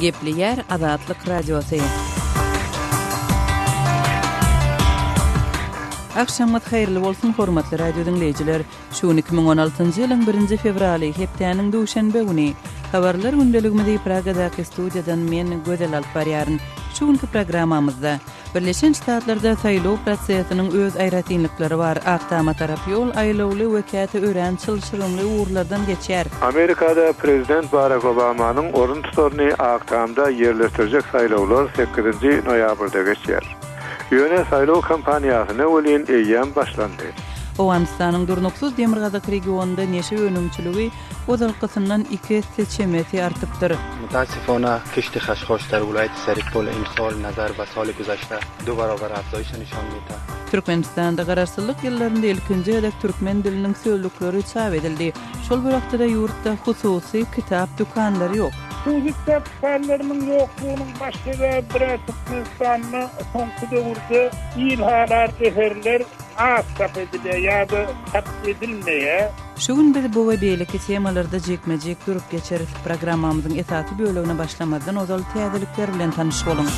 Gepleýär Azatlyk Radiosy. Agşamyňyz haýyrly bolsun, hormatly radio diňleýjiler! Şu gün 2016-njy ýylyň birinji fewraly, hepdäniň duşenbe güni. Habarlar gündeligimizi Pragadaky studiýadan men, Gözel alyp barýaryn. Şu günki programmamyzda, Birleşen Ştatlarda saýlaw prosesiniň öz aýratynlyklary bar, Ak Tama tarap ýol aýlawly we käte örän çylşyrymly ugurlardan geçýär. Amerikada prezident Barak Obamanyň orun tutaryny Ak Tamda ýerleşdirjek saýlawlar sekizinji noýabrda geçýär. Ýöne saýlaw kampaniýasyna welin eýýäm başlandy. Owganystanyň durnuksyz demirgazyk regionynda neşe önümçiligi ozalkysyndan iki esse çemesi artypdyr. Mutaassifona kişti haşhoş dar wilaýati Saripol imsol nazar ba soli güzaşte du barobar afzoýşa nişon mita. Türkmenistanda Garaşsyzlyk ýyllarynda ilkinji gezek türkmen diliniň sözlükleri çap edildi. Şol bir wagtda-da ýurtda hususy kitap dükanlary ýok. Hususy kitap dükanlarynyň ýoklugynyň baş sebäbi bir-ä Türkmenistanda soňky döwürde il halar eserler az çap edilýär ýa-da çap edilmeýär. Şu gün biz bu we beýleki temalarda jikme-jik durup geçeris. Programmamyzyň esasy bölegine başlamazdan ozal täzelikler bilen tanyş boluň.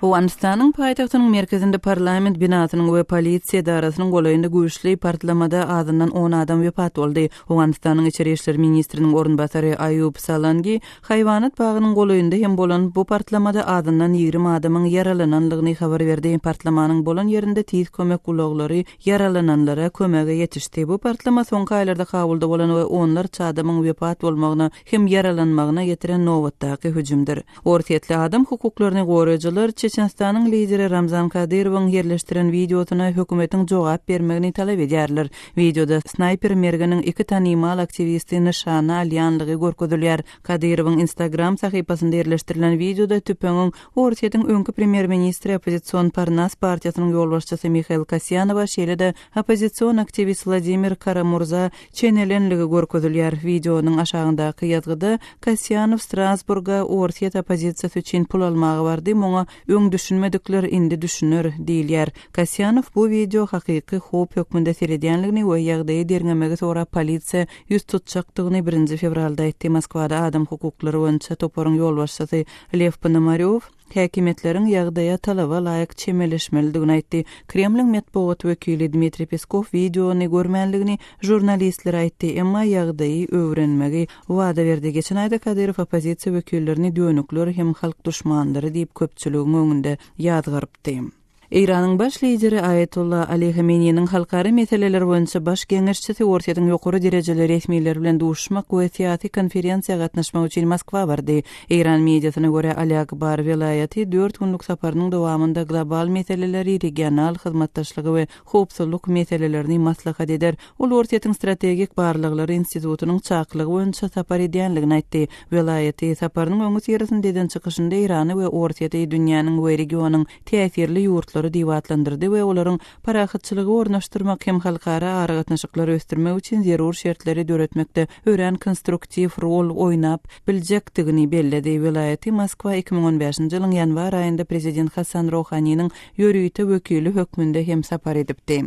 Owganystanyň paýtagtynyň merkezinde parlament binasynyň we polisiýa edarasynyň golaýynda güýçli partlamada azyndan on adam wepat boldy. Owganystanyň içeri işler ministriniň orunbasary Aýub Salangi haýwanat bagynyň golaýynda hem bolan bu partlamada azyndan 20 adamyň ýaralananlygyny habar berdi. Partlamanyň bolan ýerinde tiz kömek ulaglary ýaralananlara kömege ýetişdi. Bu partlama soňky aýlarda Kabulda bolan we onlarça adamyň wepat bolmagyna hem ýaralanmagyna getiren nobatdaky hüjümdir. Orsýetli adam hukuklaryny goraýjylar Çeçenistanyň lideri Ramzan Kadyrowyň ýerleşdiren wideosyna hökümetiň jogap bermegini talap edýärler. Wideoda snaýper mergeniň iki tanymal aktiwisti nyşana alýanlygy görkezilýär. Kadyrowyň Instagram sahypasynda ýerleşdirilen wideoda tüpeňiň Orsýetiň öňki premýer-ministri, oppozision Parnas partiýasynyň ýolbaşçysy Mihail Kasýanowa, şeýle-de oppozision aktiwist Wladimir Kara-Murza çenelenligi görkezilýär. Wideonyň aşagyndaky ýazgyda, Kasýanow Strasburga orsýet oppozisiýasy üçin pul almaga bardy, muňa öň düşünmedikler indi düşüner diýilýär. Kasýanow bu wideo hakyky howp hökmünde seredýänligini we ýagdaýy derňemegi sorap polisiýa ýüz tutjakdygyny birinji fewralda aýtdy. Moskwada adam hukuklary boýunça toparyň ýolbaşçysy Lew Ponomarýow häkimiýetleriň ýagdaýa talaba laýyk çemeleşmelidigini aýtdy. Kremliň metbugat wekili Dmitriý Peskow wideony görmänligini žurnalistlere aýtdy, emma ýagdaýy öwrenmegi wada berdi. Geçen aýda Kadyrow oppozisiýa wekillerini dönükler hem halk duşmanlary diýip köpçüligiň öňünde ýazgarypdy. Eýranyň baş lideri Aýatolla Ali Hameneýiniň halkara meseleler boýunça baş geňeşçisi Orsýetiň ýokary derejeli resmileri bilen duşuşmak we syýasy konferensiýa gatnaşmak üçin Moskwa bardy. Eýran mediasyna görä, Ali Akbar Welaýaty dört günlük saparynyň dowamynda global meseleleri, regional hyzmatdaşlygy we howpsuzlyk meselelerini maslahat eder. Ol Orsýetiň Strategik barlaglary institutynyň çakylygy boýunça sapar edýänligini aýtdy. Welaýaty saparynyň öňüsyrasynda eden çykyşynda Eýrany we Orsýeti dünýäniň we regionyň täsirli ýurtlary diýip atlandyrdy we olaryň parahatçylygy ornaşdyrmak hem halkara aragatnaşyklary ösdürmek üçin zerur şertleri döretmekde örän konstruktiw rol oýnap biljekdigini belledi. Welaýaty Moskwa 2015-nji ýylyň ýanwar aýynda prezident Hasan Rohaniniň ýörite wekili hökmünde hem sapar edipdi.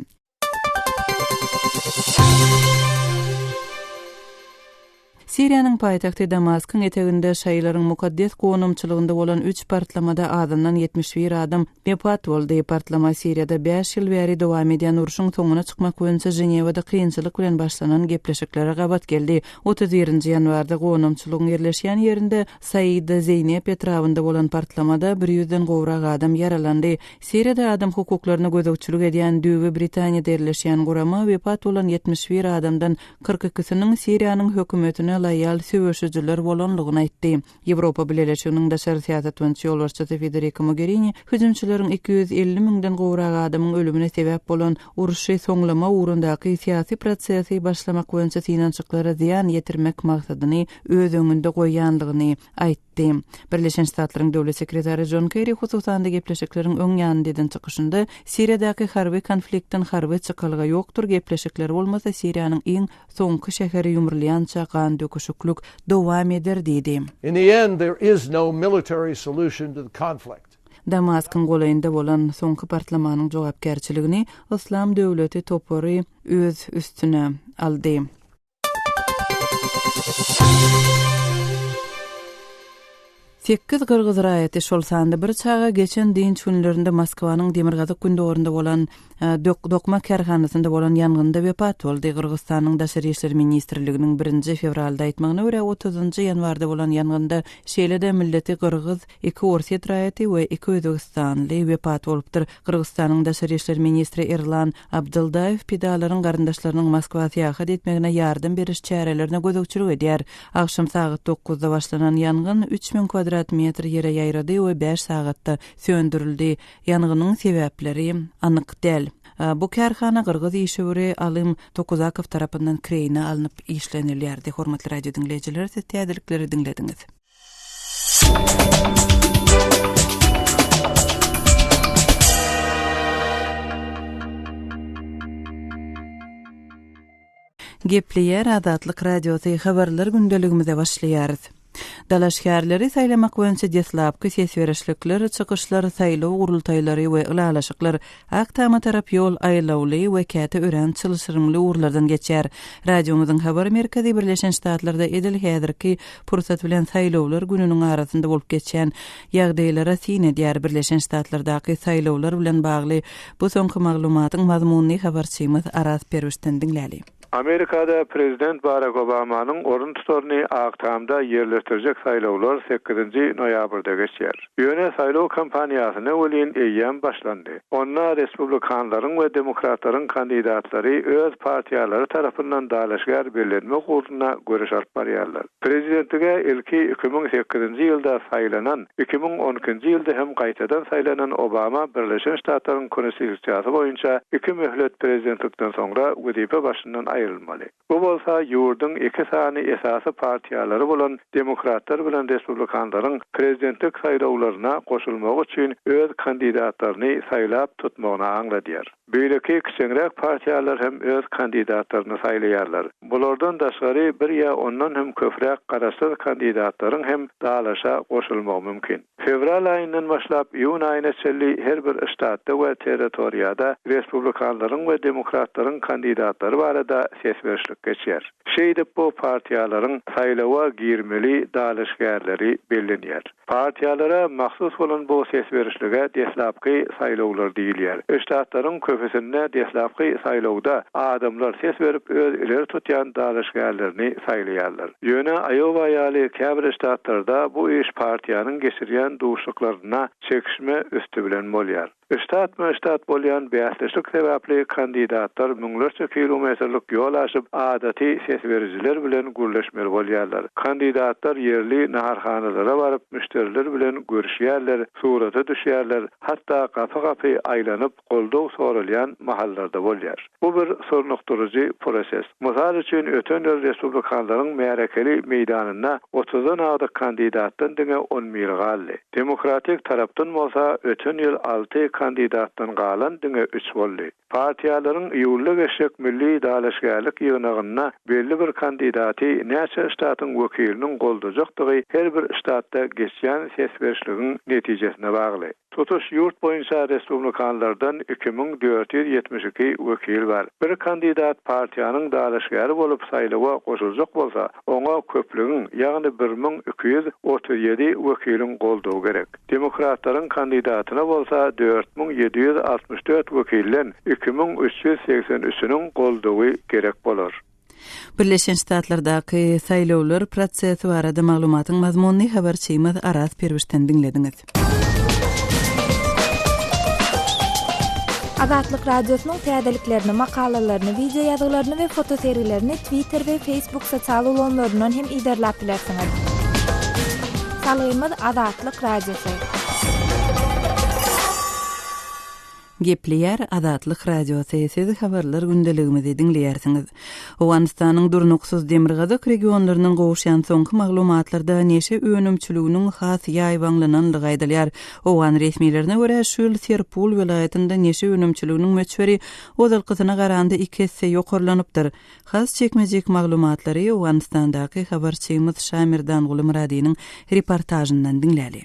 Siriýanyň paýtagty Damaskyň eteginde şaýylaryň mukaddes gonamçylygynda bolan üç partlamada azyndan 71 adam wepat boldy. Partlama Siriýada bäş ýyl bäri dowam edýän urşuň soňuna çykmak boýunça Ženewada kynçylyk bilen başlanan gepleşiklere gabat geldi. 31-nji ýanwarda gonamçylygyň ýerleşýän ýerinde Saida Zeýnep etrabynda bolan partlamada bir ýüzden gowrak adam ýaralandy. Siriýada adam hukuklaryna gözegçilik edýän düýbi Britaniýada ýerleşýän gurama wepat bolan 71 adamdan 42-siniň Siriýanyň hökümetine loýal söweşijiler bolanlygyny aýtdy. Ýewropa Bileleşiginiň daşary syýasat boýunça ýolbaşçysy Federika Mogherini hüjümçileriň 250 müňden gowrak adamyň ölümine sebäp bolan urşy soňlama ugrundaky syýasy prosesi başlamak boýunça synanyşyklara zyýan ýetirmek maksadyny öz öňünde goýýanlygyny aýtdy. aýtdy. Birleşen Ştatlaryň Döwlet sekretary Jon Kerri hususan-da gepleşikleriň öň ýanynda eden çykyşynda Siriýadaky harby konfliktden harby çykalga ýokdur, gepleşikler bolmasa Siriýanyň iň soňky şäheri ýumrulýança gan döküşiklik dowam eder diýdi. In the end there is no military solution to the conflict. Damaskyň golaýynda bolan soňky partlamanyň jogapkärçiligini Yslam döwleti topary öz üstüne aldy. Sekiz gyrgyz raýaty, şol sanda bir çaga geçen dynç günlerinde Moskwanyň demirgazyk-gündogarynda bolan dokma kärhanasynda bolan ýangynda wepat boldy. Gyrgyzystanyň Daşary işler ministrliginiň birinji fewralda aýtmagyna görä, otuzynjy ýanwarda bolan ýangynda şeýle-de milleti gyrgyz, iki orsýet raýaty we iki özbegistanly wepat bolupdyr. Gyrgyzystanyň daşary işler ministri Erlan Abdyldaýew pidalaryň garyndaşlarynyň Moskwa syýahat etmegine ýardam beriş çärelerine gözegçilik edýär. Agşam sagat dokuzda başlanan ýangyn 3000 kwadrat metr ýere ýaýrady we bäş sagatda söndürildi. Ýangynyň sebäpleri anyk däl. Bu kärhana gyrgyz işewüri Alym Tokuzakow tarapyndan kireýine alnyp işlenilýärdi. Hormatly radio diňleýjiler, siz täzelikleri diňlediňiz. Gepleýär Azatlyk Radiosy, Habarlar gündeligimize başlaýarys. Dalaşgärleri saýlamak boýunça deslapky ses berişlikler, çykyşlar, saýlaw gurultaýlary we ylalaşyklar Ak Tama tarap ýol aýlawly we käte örän çylşyrymly ugurlardan geçýär. Radiomyzyň habar merkezi Birleşen Ştatlarda edil häzirki pursat bilen saýlawlar gününiň arasynda bolup geçýän ýagdaýlara syn edýär. Birleşen Ştatlardaky saýlawlar bilen bagly Bu soňky maglumatyň mazmunyny habarçymyz Araz Perwişden diňläli. Amerikada prezident Barak Obamanyň orun tutaryny Ak Tamda ýerleşdirjek saýlawlar sekizinji noýabrda geçýär. Ýöne saýlaw kampaniýasyna welin eýýäm başlandy. Onda respublikanlaryň we demokratlaryň kandidatlary öz partiýalary tarapyndan dalaşgär bellenmek ugrunda göreş alyp barýarlar. Prezidentlige ilki 2008-nji ýylda saýlanan, 2012-nji ýylda hem gaýtadan saýlanan Obama Birleşen Ştatlaryň Konstitusiýasy boýunça iki möhlet prezidentlikden soňra wezipe başyndan aýrylmaly. Bu bolsa ýurduň iki sany esasy partiýalary bolan Demokratlar bilen Respublikanlaryň prezidentlik saýlawlaryna goşulmagy üçin öz kandidatlaryny saýlap tutmagyny aňladýar. Beýleki kiçeňräk partiýalar hem öz kandidatlaryny saýlaýarlar. Bulardan daşgary bir ýa ondan hem köpräk garaşsyz kandidatlaryň hem dalaşa goşulmagy mümkin. Fewral aýyndan başlap iýun aýyna çenli her bir ştatda we territoriýada respublikanlaryň we demokratlaryň kandidatlary barada ses berişlik geçýär. Şeýdip bu partiýalaryň saýlawa girmeli dalaşgärleri bellenýär. Partiýalara mahsus bolan bu ses berişlige deslapky saýlawlar diýilýär. Ştatlaryň köpüsinde deslapky saýlawda adamlar ses berip öz ileri tutýan dalaşgärlerini saýlaýarlar. Ýöne Aýowa ýaly käbir ştatlarda bu iş partiýanyň geçirýän duşuşyklarynda çekişme üsti bilen bolýar. Ştatma-ştat bolýan bäsdeşlik sebäpli kandidatlar müňlerçe kilometrlik ýol aşyp, adaty ses berijiler bilen gürleşmeli bolýarlar. Kandidatlar ýerli naharhanalara baryp, müşderiler bilen görüşýärler, surata düşýärler, hatda gapy-gapy aýlanyp, goldaw soralýan mahallar-da bolýar. Bu bir surnukdyryjy proses. Mysal üçin, öten ýyl respublikanlaryň märekeli meýdanynda otuzdan agdyk kandidatdan diňe on biri galdy. Demokratik tarapdan bolsa, öten ýyl alty kandidatdan galan diňe üç boldy. Partiýalaryň iýulda geçjek milli dalaşgärlik ýygnagynda belli bir kandidaty näçe ştatyň wekiliniň goldajakdygy her bir ştatda geçýän ses berişligiň netijesine bagly. Tutuş ýurt boýunça respublikanlardan 2472 wekil bar. Bir kandidat partiýanyň dalaşgäri bolup saýlawa goşuljak bolsa, oňa köplügiň, ýagny 1237 wekiliň goldawy gerek. Demokratlaryň kandidatyna bolsa 4764 wekilden 2383-üniň goldawy gerek bolar. Birleşen Ştatlardaky saýlawlar prosesi barada maglumatyň mazmunyny habarçymyz Araz Perwişden diňlediňiz. Azatlyk Radiosynyň täzeliklerini, makalalaryny, wideo ýazgylaryny we fotosergilerini Twitter we Facebook sosial ulgamlaryndan hem yzarlap bilersiňiz. Salgymyz Azatlyk Radiosy. Gepleýär Azatlyk Radiosy, siz habarlar gündeligimizi diňleýärsiňiz. Owganystanyň durnuksyz demirgazyk regionlaryndan gowuşýan soňky maglumatlarda neşe önümçiliginiň has ýaýbaňlanandygy aýdylýar. Owgan resmilerine görä, şu ýyl Serpul welaýatynda neşe önümçiliginiň möçberi ozalkysyna garanda iki esse ýokarlanypdyr. Has jikme-jik maglumatlary Owganystandaky habarçymyz Şamerdanguly Myradynyň reportažyndan diňläli.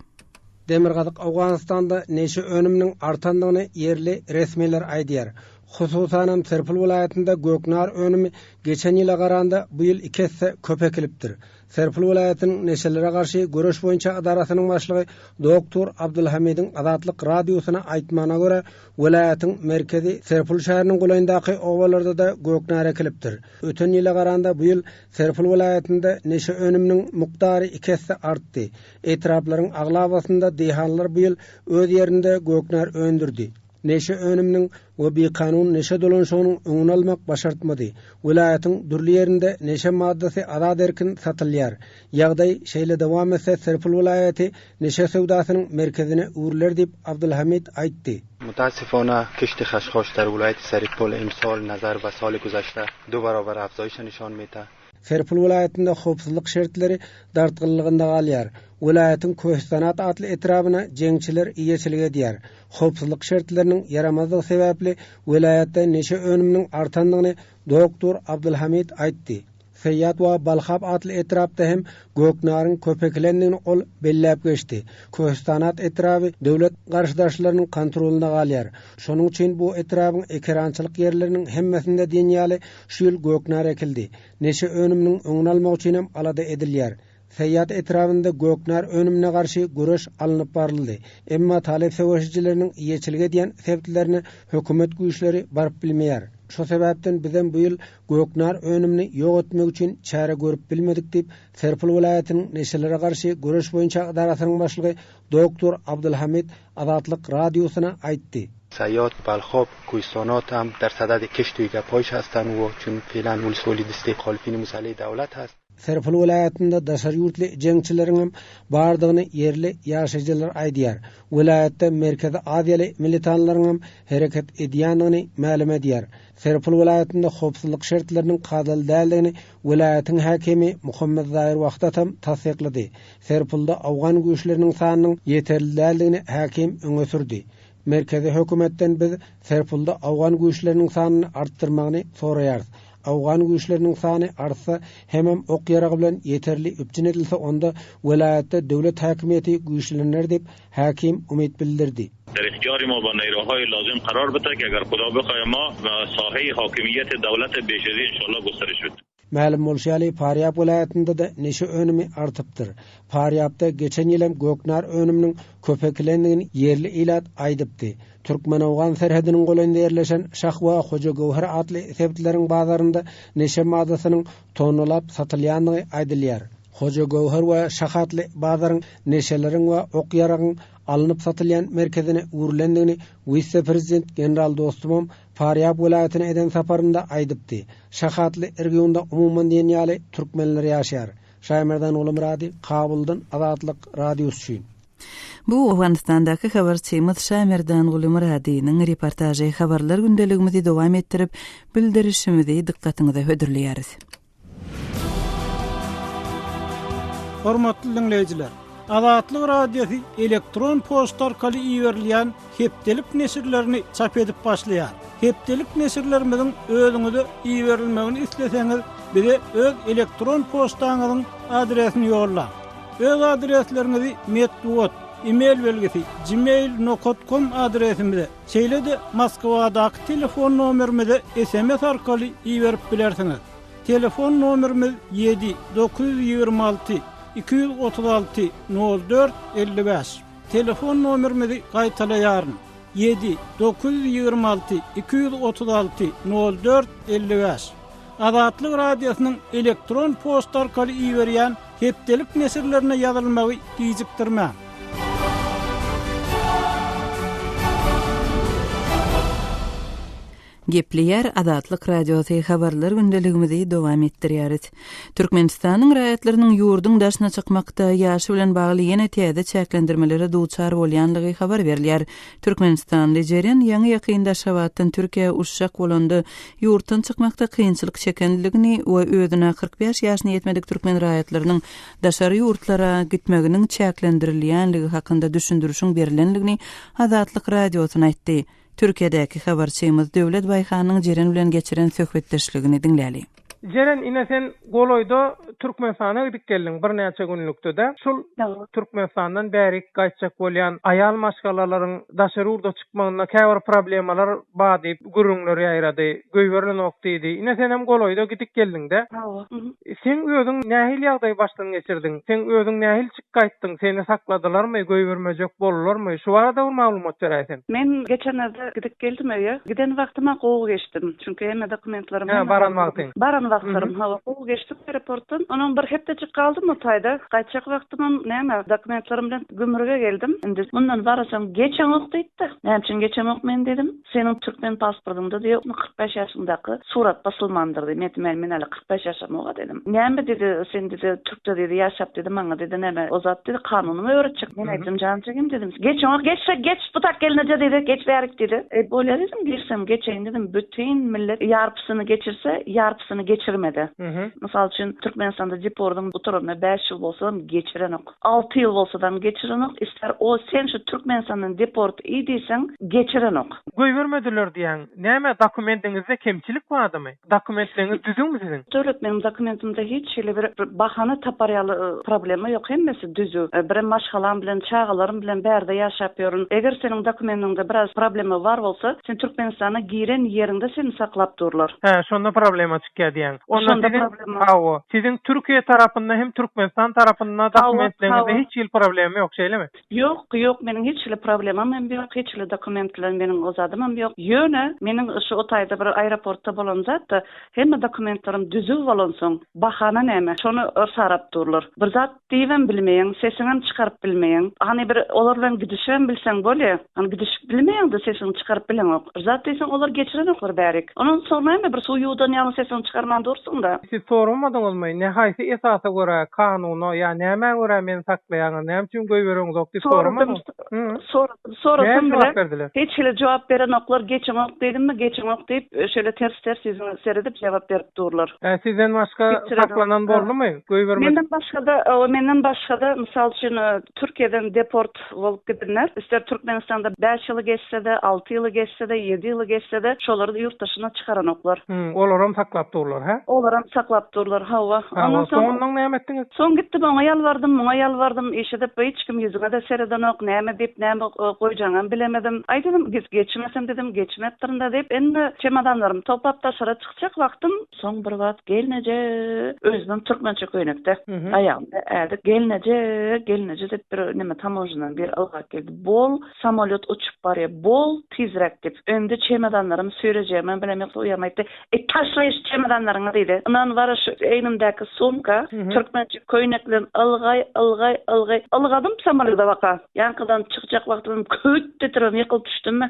Demirgazyk Owganystanda neşe önüminiň artandygyny ýerli resmiler aýdýar. Hususanam Serpil welaýatynda göknar önümi geçen ýyla garanda bu ýyl iki esse köp ekilipdir. Serpil welaýatynyň neşelere garşy göreş boýunça edarasynyň başlygy doktor Abdulhamidiň Azatlyk Radiosyna aýtmagyna görä, welaýatyň merkezi Serpil şäheriniň golaýyndaky obalarda-da göknar ekilipdir. Öten ýyla garanda bu ýyl Serpil welaýatynda neşe önüminiň mukdary iki esse artdy. Etraplaryň aglabasynda diýhanlar bu ýyl öz ýerinde göknar öndürdi. Neşe önüminiň we bikanun neşe dolanyşygynyň öňüni almak başartmady. Welaýatyň dürli ýerinde neşe maddasy azat-erkin satylýar. Ýagdaý şeýle dowam etse, Serpil welaýaty neşe söwdasynyň merkezine öwrüler diýip, Abdulhamid aýtdy. Mutaassifona kişti haşhaş dar wilaýati Saripol imsal nazar ba sali guzashta du barobar afzaýişa nişan mite. Serpil welaýatynda howpsuzlyk şertleri dartgynlygynda galýar. Welaýatyň Köhistanat atly etrabyna jeňçiler eýeçilik edýär. Howpsuzlyk şertleriniň ýaramazlygy sebäpli welaýatda neşe önüminiň artandygyny doktor Abdulhamid aýtdy. Seýýat we Balhab atly etrapda hem göknaryň köp ekilendigini ol belläp geçdi. Köhistanat etraby döwlet garşydaşlarynyň kontrolynda galýar. Şonuň üçin bu etrabyň ekerançylyk ýerleriniň hemmesinde diýen ýaly Şu ýyl göknar ekildi. Neşe önüminiň öňüni almak üçin hem alada edilýär. Saýat etrabynda göknar önümine garşy göreş alnyp baryldy. Emma talyp söweşijileriniň eýeçilik edýän sebitlerine hökümet güýçleri baryp bilmeýär. Şo sebäpden bizem bu ýyl göknar önümini ýok etmek üçin çäre görüp bilmedik diýip, Serpil welaýatynyň neşelere garşy göreş boýunça edarasynyň başlygy doktor Abdulhamid Azatlyk Radiosyna aýtdy. Saýat, Balhab, Kuýsonat hem der sadad keşt we gapaýyş hastan we çün felan ulsoli diste halifini musaleh dawlat hast. Serpil welaýatynda daşary ýurtly jeňçileriňem bardygyny ýerli ýaşaýjylar aýdýar. Welaýatda Merkezi Aziýaly militanlaryňam hereket edýändigini mälim edýär. Serpil welaýatynda howpsuzlyk şertleriniň kadaly däldigini welaýatyň häkimi Muhammet Zaýir Wahdatam tassyklady. Serpilde owgan güýçleriniň sanynyň ýeterli däldigini häkim öňe sürdi. Merkezi hökümetden biz Serpilde owgan güýçleriniň sanyny artdyrmagyny soraýarys. Owgan güýçleriniň sany artsa hemem ok-ýaragy bilen ýeterli üpjün edilse onda welaýatda döwlet häkimiýeti güýçlener diýip, häkim umyt bildirdi. در اختیار ما با نیروهای لازم قرار بده که اگر خدا بخواه ما ساحه حاکمیت دولت بیش از این انشاءالله گسترش بده. Mälim bolşy ýaly, Farýab welaýatynda-da neşe önümi artypdyr. Farýabda geçen ýyl hem göknar önüminiň köp ekilendigini ýerli ilat aýdypdy. Türkmen-owgan serhediniň golaýynda ýerleşen Şah we Hojagöwher atly sebitleriň bazarynda neşe maddasynyň tonnalap satylýandygy aýdylýar. Hojagöwher we Şah atly bazaryň neşeleriň we ok-ýaragyň alnyp satylýan merkezine öwrülendigini wise-prezident general Dostumam Farýab welaýatyna eden saparynda aýdypdy. Şahatly regionda umuman diýen ýaly türkmenler ýaşaýar. Şaýmerdan Gulumyrady, Kabuldan Azatlyk Radiosy üçin. Bu Owganystandaky habarçymyz Şaýmerdan Gulumyradynyň reportažy. Habarlar gündeligimizi dowam etdirip, bildirişimizi dykgatyňyza hödürleýäris. Hormatly diňleýjiler! Azatlyk Radiosy elektron poçta arkaly iberilýän hepdelik neşirlerini çap edip başlaýar. Hepdelik neşirlerimiziň özüňize iberilmegini isleseňiz, bize öz elektron poçtaňyzyň adresini ýollaň. Öz adresleriňizi metbugat, e-mail belgisi, gmail nokat kom adresimize, şeýle-de Moskwadaky telefon nomerimize sms arkaly iberip bilersiňiz. Telefon nomerimiz ýedi, 926, 236, 04, 55. Telefon nomerimizi gaýtalaýaryn, ýedi, 926, 236, 04, 55. Azatlyk Radiosynyň elektron poçta arkaly iberýän hepdelik neşirlerine ýazylmagy gijikdirmäň. Gepleýär Azatlyk Radiosy habarlar gündeligimizi dowam etdirýäris. Türkmenistanyň raýatlarynyň ýurduň daşyna çykmakda ýaşy bilen bagly ýene täze çäklendirmelere duçar bolýandygy habar berilýär. Türkmenistanly Jeren ýaňy-ýakynda Aşgabatdan Türkiýä uçjak bolanda ýurtdan çykmakda kynçylyk çekendigini we özüne 45 ýaşyna ýetmedik türkmen raýatlarynyň daşary ýurtlara gitmeginiň çäklendirilýänligi hakynda düşündirişiň berilendigini Azatlyk Radiosyna aýtdy. Türkiýedäki habarçymyz Döwlet Baýhanyň Jeren bilen geçiren söhbetdeşligini diňläli. Jeren ine sen golaýda Türkmenistana gidip geldiň birnäçe günlükde-de. Şul Türkmenistandan bärik gaýtjak bolýan aýal maşgalalaryň daşary ýurda çykmagynda käbir problemalar bar diýip gürrüňler ýaýrady. Goýberilenok diýdi. Ine senem golaýda gidip geldiň-de. Hawa. Seň özüň nähili ýagdaý başdan geçirdiň? Seň özüň nähili çykyp gaýtdyň? Seni sakladylarmy, goýbermejek boldularmy? Şu barada bir maglumat beräýseň. Men geçenlerde gidip geldim öýe. Giden wagtym-a gowy geçdim. Çünki hemme dokumentlerim Hä, baran wagtyň. Baran wagtlarym, hawa, gowy geçdim aeroportdan. Onam bir hepdejik galdym o taýda. Gaýtjak wagtymam näme, dokumentlerim bilen gümrüge geldim. Indi mundan barasaň geçeňok diýipdi. Näme üçin geçemok men diýdim. Seniň türkmen pasportyňda diýýär, 45 ýaşyňdaky surat basylmandyr diýdi. Men aýtdym, men hali 45 ýaşamok-a diýdim. Näme diýdi, sen diýdi, türkde diýdi, ýaşap diýdi, maňa diýdi, näme, o zat diýdi, kanunymy öwretjek. Men aýtdym, jan jigim diýdim, geçeňok, geçse geç, bu tak gelneje diýdi, geç bärik diýdi. E, bolýa diýdim, girsem geçeýin diýdim, bütin millet ýarpysyny geçirse, ýarpysyny geçirmedi. Mysal üçin, Türkmenistanda depordyň gutaranyna bäş ýyl bolsadam geçirenok. Alty ýyl bolsadam geçirenok ister o sen şu Türkmenistandan deport i diýseň geçirenok. Goýbermediler diýýäň. Näme dokumendiňizde kemçilik bardymy? Dokumentleňiz düzüwmi siziň? Döwlet meniň dokumentimde hiç hili bir bahana tapar ýaly problema ýok hemmesi düzüw. Birem maşgalam bilen çagalarym bilen bärde ýaşap ýörün. Eger seniň dokumendiňde biraz problema bar bolsa sen Türkmenistana giren ýeriňde seni saklap durlar. Hä şonda problema çykýar diýýäň. Onda siziň hawa, siziň Türkiýe tarapynda hem Türkmenistan tarapynda dokumentleriňizde hiç hili problema ýok, şeýlemi? Ýok, ýok, meniň hiç hili problemam hem ýok, hiç hili dokument bilen meniň o zadymam ýok. Ýöne meniň şu o taýda bir aeroportda bolan zat-da, hemme dokumentlerim düzüw bolansoň, bahana näme, şony yrsarap durlar. Bir zat Diýibem bilmeýäň, sesiňem çykaryp bilmeýäň. Hany bir olar bilen gidişibem bilseň bolýa. Hany gidişip bilmeýäň-de sesiňi çykaryp bileňok. Bir zat diýseň olar geçirenoklar bärik. Ondan soň näme bir suw ýuwdan ýaly sesiňi çykarman dursuň-da. Siz soramadyňyzmy, ne haýsy esasa görä, kanuna ýa nämä görä meni saklaýaňyz, näme üçin goýbereňzok diýip Soradym, soradym, sorasam Näme jogap berdiler? Hiç hili jogap berenoklar, geçeňok diýdimmi, geçeňok diýip, şeýle ters-ters ýüzüňe seredip jogap berip durlar. Hä, sizden başga saklanan boldumy? Goýbermedik. Menden başga-da, menden başga-da, mysal üçin, Türkiýeden deport bolup gidenler, ister Türkmenistanda bäş ýyly geçse-de, alty ýyly geçse-de, ýedi ýyly geçse-de, şolary ýurt daşyna çykaranoklar. Hum, olaram saklap durlar, hä? Olaram saklap durlar, hawa. Hawa, soňundan näme etdiňiz? Soň gitdim, oňa ýalbardym, muňa ýalbardym, eşidip, hiç kim ýüzüňe-de seredenok, näme diýip, näme goýjaňam bilemedim. Aý diýdim, geçmesem diýdim, geçmepdirin-dä diýip, indi çemodanlarymy toplap daşara Çykjak wagtym soň bir wagt gelneje özümem türkmençe köýnekde aýagymda ädik gelneje gelneje diýip bir neme tamožnadan biri ylgap geldi bol samolýot uçup barýa bol tizräk diýip indi çemodanlarymy süýrejegimem bilemok uýam aýtdy e taşlaý şu çemodanlaryňy diýdi ynan wara şu egnimdäki sumka türkmençe köýnek bilen ylgaý ylgaý ylgaý ylgadym samolýoda baka ýaňkydan çykjak wagtymam küt etiribem ýykylyp düşdüm.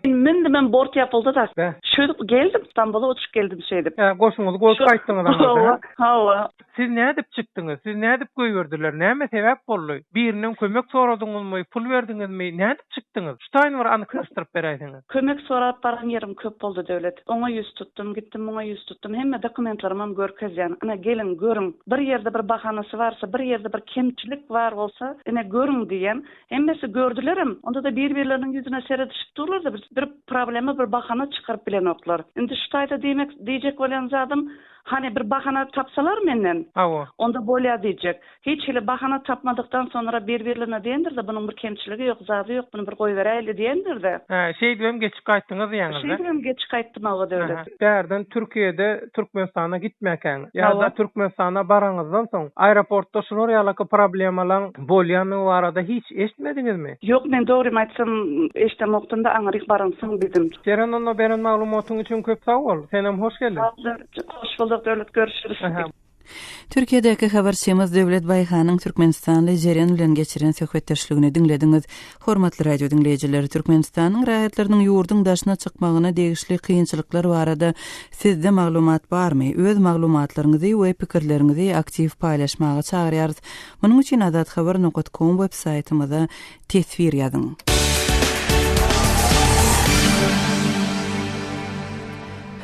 Mündümem bort ýapyldy-da. Şeýdip geldim, Stambula uçup geldim şeýdip. Hä, goşuňyzy goýup gaýtdyňyz aňyrda, hä? Hawa. Siz nädip çykdyňyz? Sizi nädip goýberdiler? Näme sebäp boldy? Birinden kömek soradyňyzmy, pul berdiňizmi? Nädip çykdyňyz? Şu taýyny bir anyklaşdyryp beräýseňiz. Kömek sorap baran ýerim köp boldy, Döwlet. Oňa ýüz tutdum, gitdim muňa ýüz tutdum. Hemme dokumentlerimem görkezýän. Ine, geliň, görüň. Bir ýerde bir bahanasy barsa, bir ýerde bir kemçilik bar bolsa, ine, görüň diýýän. Hemmesi gördülerem, onda-da bir-birleriniň ýüzüne seredişip durlar-da, bir bir problema, bir bahana çykaryp bilenoklar. Indi şu taýda diýmek, diýjek bolýan zadym, hany bir bahana tapsalar menden, Hawa. onda bolýar diýjek. Hiç hili bahana tapmadykdan sonra bir-birlerine diýendir-de, bunuň bir kemçiligi ýok, zady ýok, buny bir goýberäýeli diýendir-de. Hä, şeýdibem geçip gaýtdyňyz diýýäňiz-dä? Şeýdibem geçip gaýtdym, hawa, Döwlet. Bärden Türkiýede Türkmenistana gitmäkäň ýa-da Türkmenistana baraňyzdan soň aeroportda şular ýalaky problemalaň bolýandygy barada hiç eşitmediňizmi? Ýok men dogrymy aýtsam eşdemokdym-da aňryk baransoň bildim. Jeren onda beren maglumatyň üçin köp sag bol. Senem hoş geldiň. Hoş bulduk Döwlet görüşürüz. Türkiýedäki habarçymyz Döwlet Baýhanyň türkmenistanly Jeren bilen geçiren söhbetdeşligini diňlediňiz. Hormatly radio diňleýjiler, Türkmenistanyň raýatlarynyň ýurduň daşyna çykmagyna degişli kynçylyklar barada sizde maglumat barmy? Öz maglumatlaryňyzy we pikirleriňizi aktiw paýlaşmaga çagyrýarys. Munuň üçin azathabar nokat kom web saýtymyza teswir ýazyň.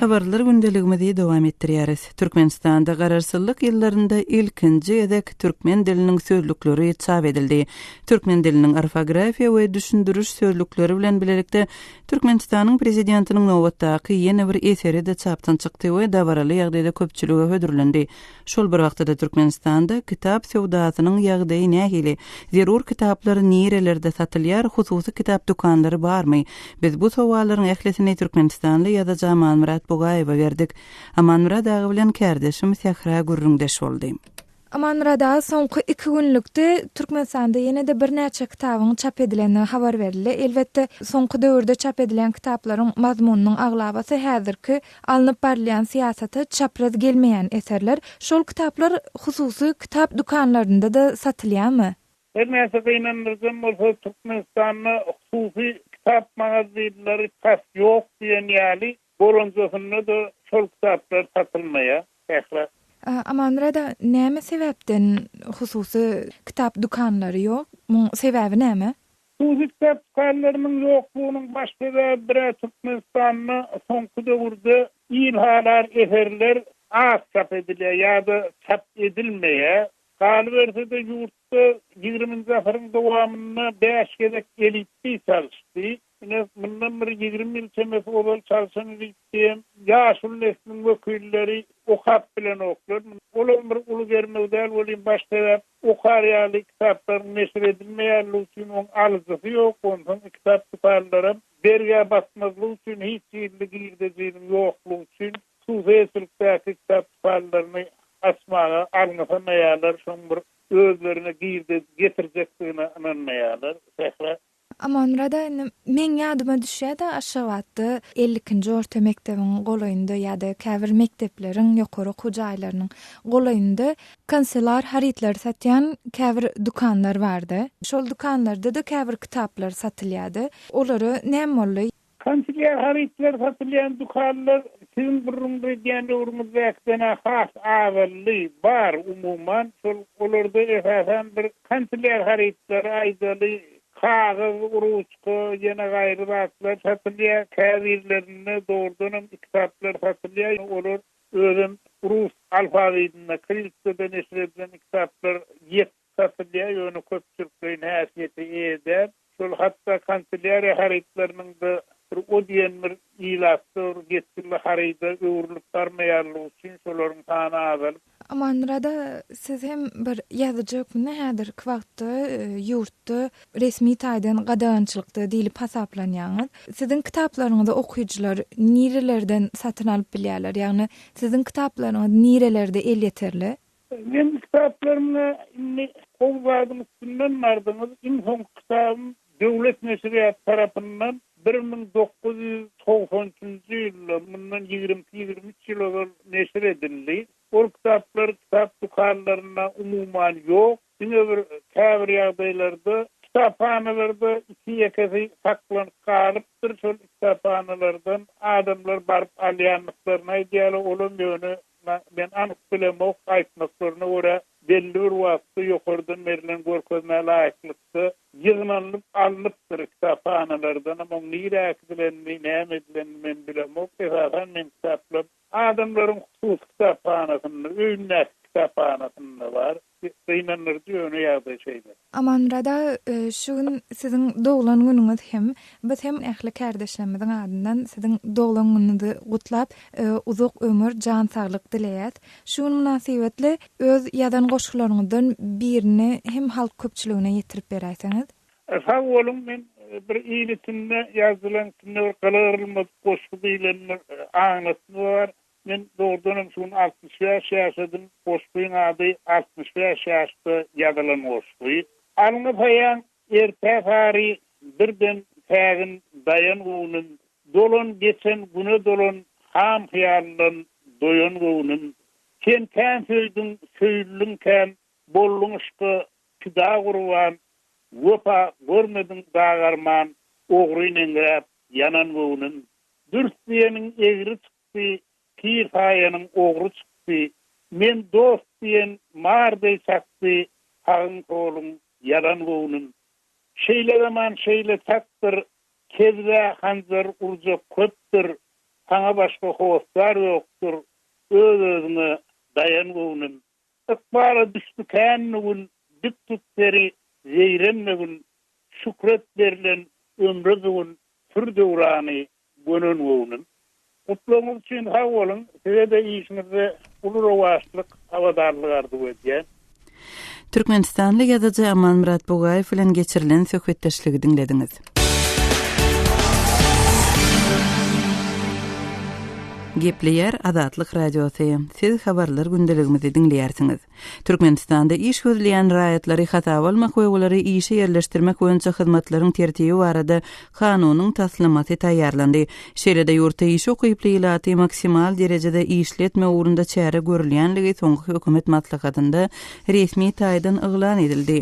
Habarlar gündeligimizi dowam etdirýäris. Türkmenistanda Garaşsyzlyk ýyllarynda ilkinji gezek türkmen diliniň sözlükleri çap edildi. Türkmen diliniň orfografiýa we düşündiriş sözlükleri bilen bilelikde Türkmenistanyň Prezidentiniň nobatdaky ýene bir eseri-de çapdan çykdy we dabaraly ýagdaýda köpçülige hödürlendi. Şol bir wagtda-da Türkmenistanda kitap söwdasynyň ýagdaýy nähili? Zerur kitaplar nirelerde satylýar, hususy kitap dükanlary barmy? Biz bu sowallaryň ählisini türkmenistanly ýazyjy Amanmyrat Bugaýewe berdik. Amanmyrat aga bilen kärdeşim Sähra gürrüňdeş boldy. Amanmyrat aga, soňky iki günlükde Türkmenistanda ýene-de birnäçe kitabyň çap edilendigi habar berildi. Elbetde, soňky döwürde çap edilýän kitaplaryň mazmunynyň aglabasy häzirki alnyp barylýan syýasata çapraz gelmeýän eserler. Şol kitaplar hususy kitap dükanlarynda-da satylýarmy? Her näçe gynandyryjam bolsa, Türkmenistanda hususy kitap magazinleri tas ýok diýen ýaly, bolanjasynda-da şol kitaplar satylmaýar. Sähra. Amanmyrat aga, näme sebäpden hususy kitap dükanlary ýok? Muň sebäbi näme? Hususy kitap dükanlarynyň ýoklugynyň baş sebäbi bir-ä Türkmenistanda soňky döwürde il halar eserler az çap edilýär ýa-da çap edilmeýär. Galyberse-de ýurtda ýigriminji asyryň dowamynda bäş gezek elipbiý çalyşdy. Ine, mundan bir 20 ýyl çemesi ozal çalşan elipbiýem ýaşuly nesliň wekilleri okap bilenoklar. Olam bir uly germew däl welin baş sebäp okar ýaly kitaplaryň neşir edilmeýänligi üçin oň alyjysy ýok, onsoň kitap dükanlaram bergä batmazlyk üçin hiç hili girdejiniň ýoklugy üçin hususy eýeçilikdäki kitap dükanlaryny açmaga alňasamaýarlar, şoň bir özlerine girdeji getirjekdigine ynanmaýarlar. Sähra. Amanmyrat aga indi meň ýadyma düşýär-de Aşgabatda 52-nji orta mekdebiň golaýynda ýa-da käbir mekdepleriň, ýokary okuw jaýlarynyň golaýynda kanselar harytlary satýan käbir dükanlar bardy. Şol dükanlarda-da käbir kitaplar satylýardy. Olara näme boldy? Kanselýar harytlary satylýan dükanlar siziň gürrüň edýän döwrüňizdäkiden-ä has azaldy, bar, umuman, şol olarda esasan bir kanselýar harytlary, aýdaly, kagyz, ruçka, ýene gaýry zatlar satylýar, käbirlerinde dogrudanam kitaplar satylýar, olar özem rus alfawidinde, kirilitsada neşir edilen kitaplar ýek Satylýar, ýöne köpçülikleýin häsiýete eýe däl. Şol hatda kanselýariýa harytlarynyň-da bir o diýen bir ilatda bir geçginli haryda öwrülip barmaýanlygy üçin şolaryň sany azalyp. Amanmyrat aga, siz hem bir ýazyjy hökmünde häzirki wagtda ýurtda resmi taýdan gadagançylykda diýlip hasaplanýaňyz. Siziň kitaplaryňyzy okyjylar nirelerden satyn alyp bilýärler? Ýagny siziň kitaplaryňyz nirelerde elýeterli? Meň kitaplarymda indi gowy zadyň üstünden bardyňyz. Iň soňky kitabym Döwlet neşirýaty tarapyndan 1993 njy ýylda, mundan 22-23 ýyl ozal neşir edildi. Ol kitaplar kitap dükanlarynda umuman ýok. Diňe bir käbir ýagdaýlarda kitaphanalarda iki-ýekesi saklanyp galypdyr. Şol kitaphanalardan adamlar baryp alýandyklaryny aýdýarlar. Olam ýöne Men anyk bilemok, aýtmaklaryna görä, belli bir wagtda ýokardan berlen görkezmä laýyklykda ýygnanylyp alnypdyr kitaphanalardanam, oň nirä äkidilenini, näme edilenini men bilemok. Esasan meň kitaplarym adamlaryň hususy kitaphanasynda, öýündäki kitaphanasynda bar. Gynandyryjy ýöne ýagdaý şeýle. Amanmyrat aga şu gün siziň doglan günüňiz hem. Biz hem ähli kärdeşlerimiziň adyndan siziň doglan günüňizi gutlap uzak ömür, jan saglyk dileýäs. Şu gün mynasybetli öz ýazan goşgularyňyzdan birini hem halk köpçüligine ýetirip beräýseňiz. Sag boluň men bir il içinde ýazylan içinde bir gyly gyrylmadyk goşgy diýlen bir aňlatma bar. Men dogrudanam şu gün 65 ýaşadym. Goşgyň ady 65 ýaşda ýazylan goşgy. Alňy saýaň ertä sary birden sägin daýan göwnüm, Dolan geçen güne dolan ham hyýaldan doýan göwnüm. Sen kän söýdüň, söýüldiň kän, bolduň yşka pida gurban, Wepa görmediň dag arman, ogryn eňräp ýanan göwnüm. Dürs diýeniň egri çykdy, pir saýanyň ogry çykdy, Men dost diýen mar deý çakdy, sagyň-soluň ýalan göwnüm. Şeýle zaman şeýle çakdyr, kezbä hanjar urjak köpdür. Saňa başga hossar ýokdur, Öz-özüňe daýan göwnüm. Ykbala düşdi känli gün, Dik tut seri, zeýrenmegin, Şükür et berlen ömre bu gün, Sür döwrany, gönen göwnüm. Gutlagyňyz üçin sag boluň, size-de işiňizde uly rowaçlyk, abadanlyk arzuw edýän. Türkmenistanly ýazyjy Amanmyrat Bugaýew bilen geçirilen söhbetdeşligi diňlediňiz. Gepleýär Azatlyk Radiosy. Siz habarlar gündeligimizi diňleýärsiňiz. Türkmenistanda iş gözleýän raýatlary hasaba almak we olary işe ýerleşdirmek boýunça hyzmatlaryň tertibi barada kanunyň taslamasy taýýarlandy. Şeýle-de ýurtda işe ukyply ilaty maksimal derejede işletmek ugrunda çäre görülýänligi soňky hökümet maslahatynda resmi taýdan yglan edildi.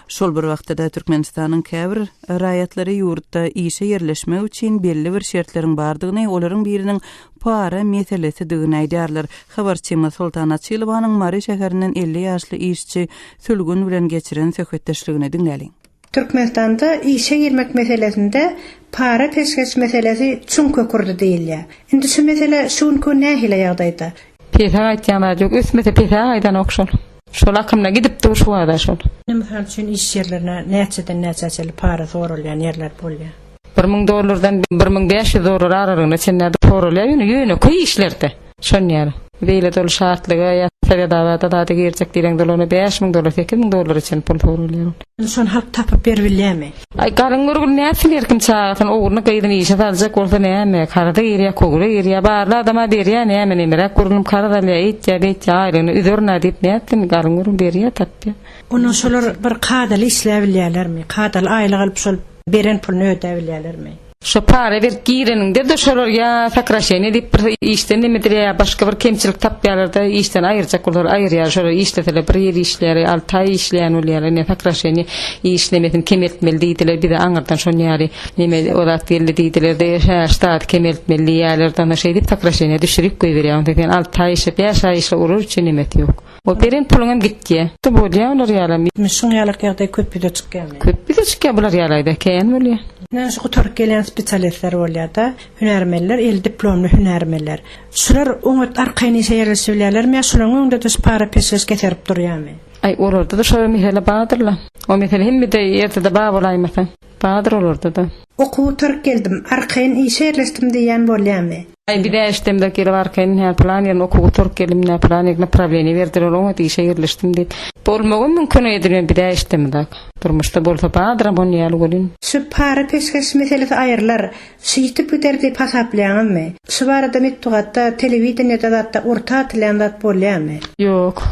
Şol bir wagtda-da Türkmenistanyň käbir raýatlary ýurtda işe ýerleşmek üçin belli bir şertleriň bardygyny, olaryň biriniň para meselesidigini aýdýarlar. Habarçymyz Soltan Açylowanyň Mary şäherinden 50 ýaşly işçi Sülgün bilen geçiren söhbetdeşligini diňläliň. Türkmenistanda işe girmek meselesinde para-peşgeş meselesi çuň kök urdy diýilýär. Indi şu mesele şu günki gün nähili ýagdaýda? Pese gaýtýan zat ýok. Ösmese pese gaýdanok şol. Şol akymda gidip dur şu wada şol. Mysal üçin iş ýerlerine näçeden näçä çenli para soralýan ýerler bolýar? 1000 dollardan 1500 dollar aralygyna çenli soralýar ýöne ýönekeý işlerde. Şon ýaly. Beýle doly şatlyga ýa Sowedabada zada girjek diýleňde ol ona 5000 dollar 8000 dollara çenli pul soralýar. Indi şony halk tapyp beribilýärmi? Aý galyň görgüli nätsin her kim çagasyny ogluny gyzyny işe saljak bolsa näme karza girýä kowla girýä barly adama berýä näme nemeräk görgülim karz alýa eýtýä beýtýä aýlygyny üzerin-ä diýip nätsin galyň görgüli berýä tapýa. Onda şolar bir kadaly işläbilýälermi? Kadaly aýlyk alyp şol beren puluny ödäbilýälermi? Şo para berip gireniňde-de şolar ýa sokraşeniýe diýip bir işden nemedir ýa başga bir kemçilik tapýarlar-da işden aýyrjak bolsalar aýyrýar şolar işleseler bir ýyl işleýär alty aý işleýän bolýarlar ine sokraşeniýe iş nemesini kemeltmeli diýdiler bize aňyrdan şon ýaly neme o zat geldi diýdiler-de hä ştaty kemeltmeli diýýärler-de onda şeýdip sokraşeniýe düşürip goýberýär onda sen alty aý işle bäş aý işle olar üçin nemesi ýok. O beren puluňam gitýä. Bolýa olar ýalam. Şuň ýalak ýagdaý köp ýüze çykýamy? Köp ýüze çykýa bular ýalaýda kän bolýa. Ine şu gutaryp gelýän spesialistler bolýada, hünärmenler, eli diplomly hünärmenler. Şular oňat arkaýyn işe ýerleşibilýärlermi ýa şularyň öňünde-de şu para-peşgeş keserip durýamy? Aý olarda-da şo mesele bardyr-la. O mesele hemmede ýerde-de bar bolaýmasa. Bardyr olarda-da. Okuw gutaryp geldim, arkaýyn işe ýerleşdim diýýän bolýamy? Aý bizä eşdemzok gelip arkaýyn hä pylan ýerine okuw gutaryp geldim nä pylan ýerine naprawleniýe berdiler oňat işe ýerleşdim diýip. Bolmagam mümkin edilmän bizä eşdemzok. Durmuşda bolsa bardyram on ýaly welin. Şu para-peşgeş meselesi aýrylar, şu ýitip gider diýip hasaplaýaňyzmy? Şu barada metbugatda, telewideniýede zatda orta atylýan zat bolýamy? Ýok.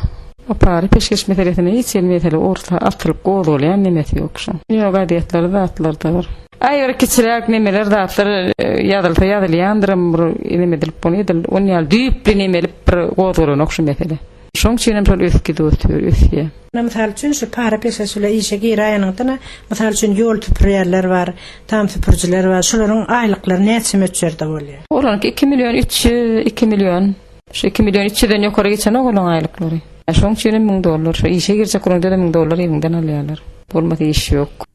O para-peşgeş meselesine hiç hili mesele orta atylyp gozgalýan nemesi ýok şoň. Ýok gazetlerde zatlarda bir. Aý bir kiçiräk nemeler zatlar ýazylsa ýazylýandyram bir neme edilip ony edil on ýaly düýpli nemelip bir gozgalanok şu mesele. Şoň üçinem şol ösüp gidip otyr, ösýär. Mysal üçin şu para-peşgeş bilen işe giräýeniňde mysal üçin ýol süpürýänler bar, tam süpürijiler bar, şolaryň aýlyklary näçe möçberde bolýar? Olaryňky iki million 300, iki million. Şu iki million üç ýüzden ýokary geçenok olaň aýlyklary. Şoň üçinem müň dollar. Şu işe girjek bolanda-da müň dollar eliňden alýarlar. Bolmasa iş ýok.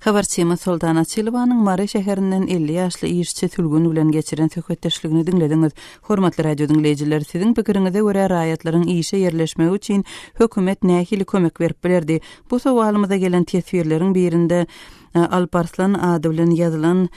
Habarçymyz Soltan Açylowanyň Mary şäherinden 50 ýaşly işçi Sülgün bilen geçiren söhbetdeşligini diňlediňiz. Hormatly radio diňleýjiler, siziň pikiriňize görä raýatlaryň işe ýerleşmegi üçin hökümet nähili kömek berip bilerdi? Bu sowalymyza gelen teswirleriň birinde Alparslan ady bilen ýazylan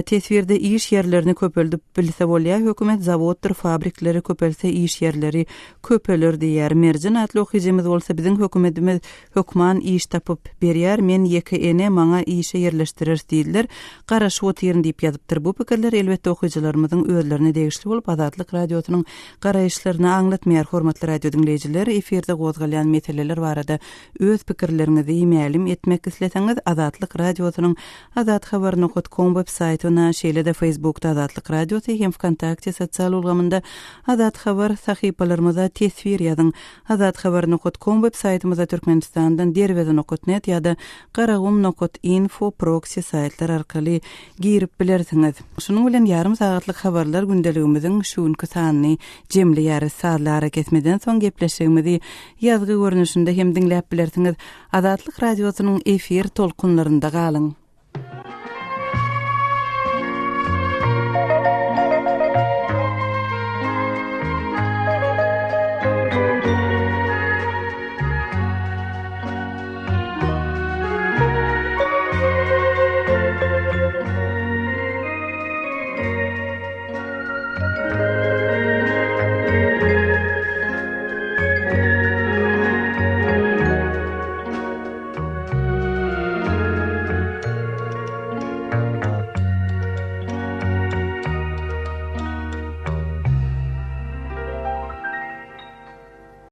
teswirde iş ýerlerini köpeldip bilse bolýar, hökümet zawoddyr fabrikleri köpelse iş ýerleri köpeler diýýär. Merjen atly okyjymyz bolsa biziň hökümetimiz Hökman iş tapyp berýär, men ýeke ene, maňa işe ýerleşdireris diýdiler, garaşyp otyryn diýip ýazypdyr. Bu pikirler elbetde okyjylarymyzyň özlerine degişli bolup, Azatlyk Radiosynyň garaýyşlaryny aňlatmaýar. Hormatly radio diňleýjiler, efirde gozgalýan meseleler barada öz pikirleriňizi mälim etmek isleseňiz, Azatlyk Radiosynyň Azathabar nokat kom web saýtyna, şeýle-de Facebookda Azatlyk Radiosy hem Wkontakte sosial ulgamynda Azathabar sahypalarymyza teswir ýazyň. Azathabar nokat kom web saýtymyza Türkmenistandan Derweze nokat net ýa-da Garagum nokat info proksi saýtlar arkaly girip bilersiňiz. Şunuň bilen ýarym sagatlyk habarlar gündeligimiziň şu günki sanyny jemleýäris. Sazly arakesmeden soň gepleşigimizi ýazgy görnüşinde hem diňläp bilersiňiz. Azatlyk Radiosynyň efir tolkunlarynda galyň!